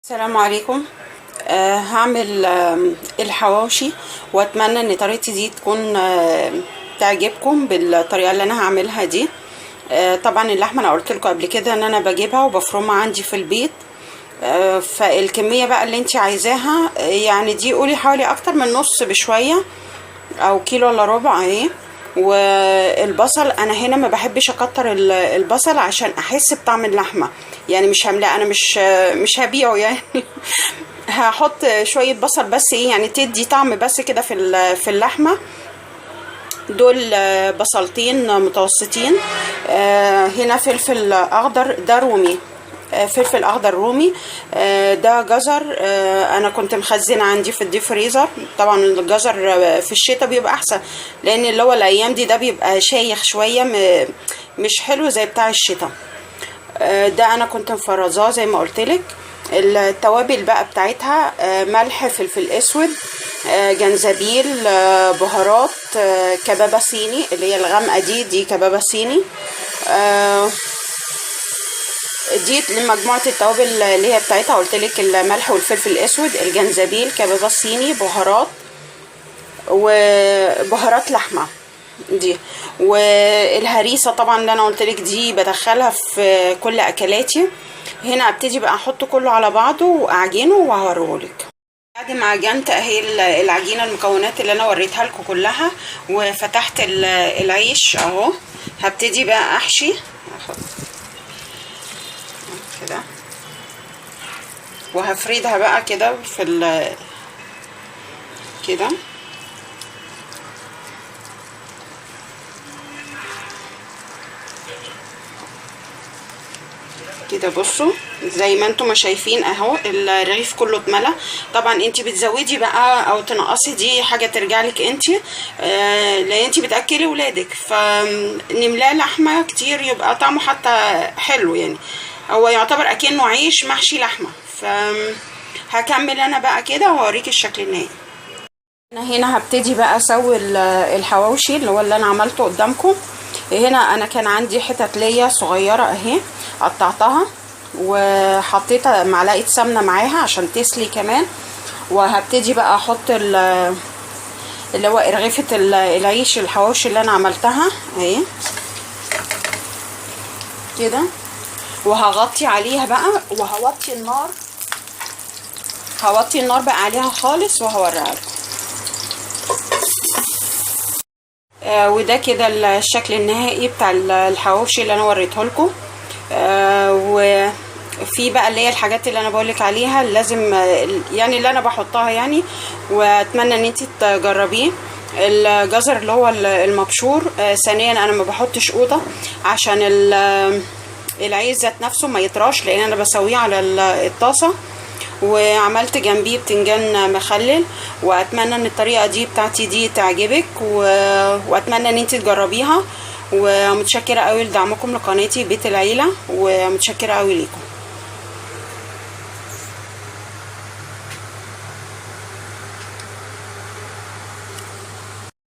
السلام عليكم. هعمل الحواوشي، واتمنى ان طريقتي دي تكون تعجبكم بالطريقة اللي انا هعملها دي. طبعا اللحمة انا قلت لكم قبل كده ان انا بجيبها وبفرمها عندي في البيت. فالكميه بقى اللي انت عايزاها، يعني دي قولي حوالي اكتر من نص بشوية او كيلو الا ربع اهي. والبصل انا هنا ما بحبش اكتر البصل عشان احس بطعم اللحمة، يعني مش هملاه، انا مش هبيعه يعني. هحط شوية بصل بس، ايه يعني تدي طعم بس كده في اللحمة. دول بصلتين متوسطين. هنا فلفل اخضر، ده رومي، فلفل اخضر رومي. ده جزر، انا كنت مخزنة عندي في الديب فريزر. طبعا الجزر في الشتاء بيبقى احسن، لان اللي هو الايام دي ده بيبقى شايخ شوية، مش حلو زي بتاع الشتاء. ده انا كنت مفرزاه زي ما قلتلك. التوابل بقى بتاعتها، ملح، فلفل اسود، جنزبيل، بهارات، كبابه صيني اللي هي الغامقه دي كبابه صيني. دي مجموعة التوابل اللي هي بتاعتها، قلت لك الملح والفلفل الاسود، الجنزبيل، كبابه صيني، بهارات، وبهارات لحمه دي، والهريسه طبعا اللي انا قلت لك دي بدخلها في كل اكلاتي. هنا ابتدي بقى احط كله على بعضه واعجنه وهوريهولك. بعد ما عجنت اهي العجينة، المكونات اللي انا وريتها لكم كلها، وفتحت العيش اهو. هبتدي بقى احشي، احط كده وهفردها بقى كده في كده. كده بصوا زي ما انتم ما شايفين اهو، الرغيف كله اتملى. طبعا انت بتزودي بقى او تنقصي، دي حاجة ترجع لك انت، لان انت بتاكلي ولادك، فنملاه لحمه كتير يبقى طعمه حتى حلو، يعني هو يعتبر اكنه عيش محشي لحمه. فهكمل انا بقى كده وهوريكي الشكل النهائي. انا هنا هبتدي بقى اسوي الحواوشي اللي هو اللي انا عملته قدامكم. هنا انا كان عندي حتت ليا صغيرة اهي، قطعتها وحطيت معلقه سمنه معاها عشان تسلي كمان. وهبتدي بقى احط اللي هو رغيفه العيش الحواوشي اللي انا عملتها اهي كده، وهغطي عليها بقى وهوطي النار، هوطي النار بقى عليها خالص وهوريها لكم. وده كده الشكل النهائي بتاع الحواوشي اللي انا وريته لكم. وفي بقى اللي هي الحاجات اللي انا بقولك عليها لازم، يعني اللي انا بحطها يعني، واتمنى ان انتي تجربيه. الجزر اللي هو المبشور. ثانيا انا ما بحطش قوطه عشان العيش ذات نفسه ما يطراش، لان انا بسويه على الطاسه. وعملت جنبيه بتنجان مخلل. واتمنى ان الطريقة دي بتاعتي دي تعجبك، واتمنى ان انت تجربيها. ومتشكره قوي لدعمكم لقناتي بيت العيلة، ومتشكره قوي ليكم.